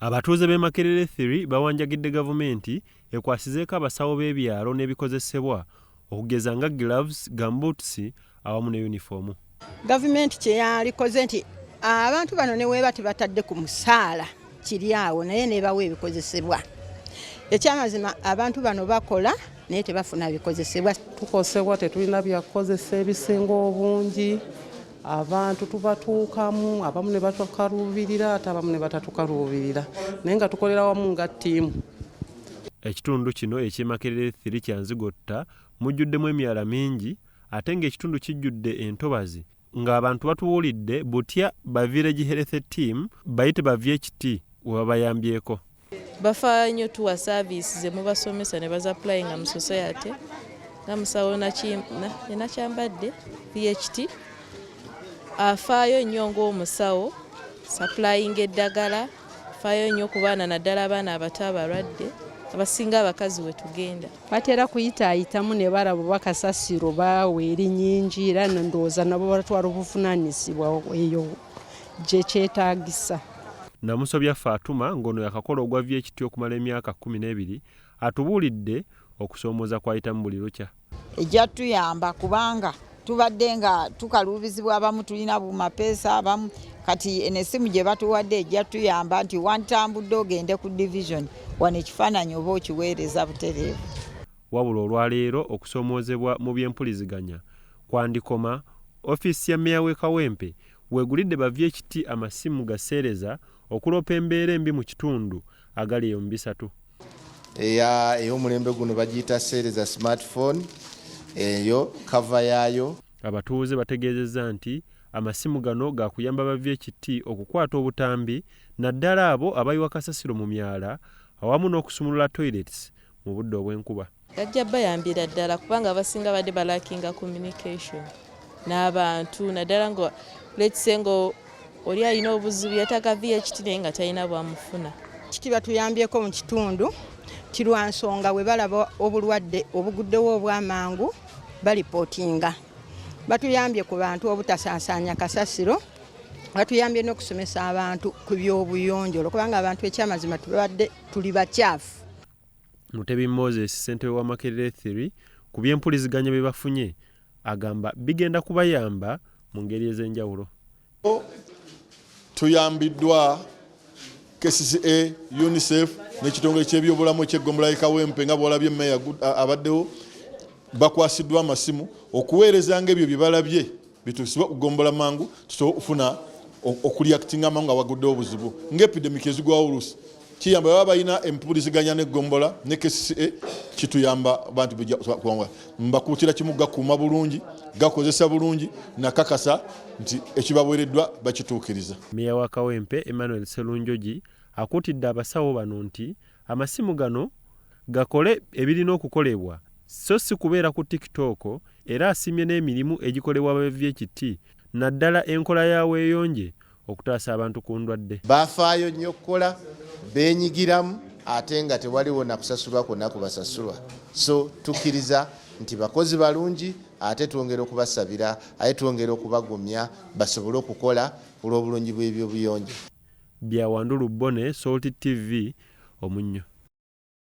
Abatuuze b'e Makerere 3 bawanjagidde gavumenti ekwasizeeko abasawo b'ebyalo n'ebikozesebwa okugeza nga gloves, gumboots awamu ne yunifoomu. Gavumenti kye yalikoze nti abantu bano ne weeba tebatadde ku musaala kiri awo naye nebawa ebikozesebwa. Ekyamazima abantu bano bakola naye tebafuna bikozesebwa. Tukosebwa, tetulina byakukozesa ebisinga obungi. Abantu tubatuukamu, abamu ne batukaluubirira ate abamu ne batatukaluubirira, naye nga tukolera wamu nga ttiimu. Ekitundu kino eky'e Makerere 3 Kyanzigotta mujjuddemu emyala mingi ate ng'ekitundu kijjudde entobazi ng'abantu batubuulidde butya ba Village Health Team bayite ba VHT we babayambyeko. Bafaayo nnyo tuwa service ze mubasomesa ne bazapplyinga mu society nga musawo Nakyambadde VHT afaayo nnyo ng'omusawo supplyinga eddagala, afaayo nnyo ku baana naddala abaana abato abalwadde abasinga abakazi we tugenda. Batera kuyitaayitamu ne balaba oba kasasiro baawa eri nnyingi era ndowooza nabo batwala obuvunaanyizibwa eyo gye kyetaagisa. Namusobya Fatuma ng'ono yakakola ogwa VHT okumala emyaka 12 atubuulidde okusoomooza kw'ayitamu buli lukya. Ejja tuyamba kubanga tubadde nga tukaluubizibwa, abamu tulina bumapeesa, abamu kati eno essimu gye batuwadde ejja tuyamba nti wantambudde ogende ku division wano ekifaananyi oba okiweereza butereevu. Wabula olwaleero okusoomoozebwa mu by'empuliziganya kwandikoma, ofiisi ya mmeeya w'e Kawempe weegulidde ba VHT amasimu ga seereza okuloopa embeera embi mu kitundu agali eyo mu bisatu. Eya ey'omulembe guno bagiyita seereza smartphone, eyo cover yaayo. Abatuuze bategeezezza nti amasimu gano gaakuyamba ba VHT okukwata obutambi naddala abo abayiwa kasasiro mu myala awamu n'okusumulula toilets mu budde obw'enkuba. Gajja bayambira ddala kubanga abasinga badde balackinga communication n'abantu naddala nga let's say nga oli alina obuzibu yataka VHT naye nga talina bwamufuna. Kiti batuyambyeko mu kitundu kirwa nsonga bwe balaba obulwadde obuguddewo obw'amangu balipootinga. Batuyambye ku bantu obutasaasaanya kasasiro, batuyambye n'okusomesa abantu ku by'obuyonjo olwokubanga abantu ekyamazima tubadde tuli bakyafu. Mutebi Moses ssentebe wa Makerere 3 ku by'empuliziganya bye bafunye agamba bigenda kubayamba mu ngeri ez'enjawulo. Tuyambiddwa KCCA, UNICEF n'ekitongole ky'ebyobulamu eky'eggombolola y'e Kawempe nga bw'olabye mmeeya abaddewo, bakwasiddwa amasimu okuweereza ng'ebyo bye balabye bituusibwe ku ggombolola mangu tusobole okufuna okureactinga amangu nga waguddewo obuzibu ng'epidemic ezigwawo oluusi. Kiyamba baba balina empuliziganya n'eggombolola ne KCCA, kituyamba bantu bijja kuwangula. Mbakuutira kimu, gakuuma bulungi, gakozesa bulungi, nakakasa nti ekibaweereddwa bakituukiriza. Mmeeya wa Kawempe Emmanuel Sserunjogi akuutidde abasawo bano nti amasimu gano gakole ebirina okukolebwa so si kubeera ku TikTok era asiimye n'emirimu egikolebwa aba VHT naddala enkola ya weeyonje okutaasa abantu ku ndwadde. Bafaayo nnyo okukola, beenyigiramu ate nga tewaliwo na kusasulwa kwonna kubasasulwa. So tukkiriza nti bakozi balungi ate twongera okubasabira ate twongera okubagumya basobole okukola ku lw'obulungi bw'ebyobuyonjo. Bya Wandulu Bbone, Salt TV, Omunnyo.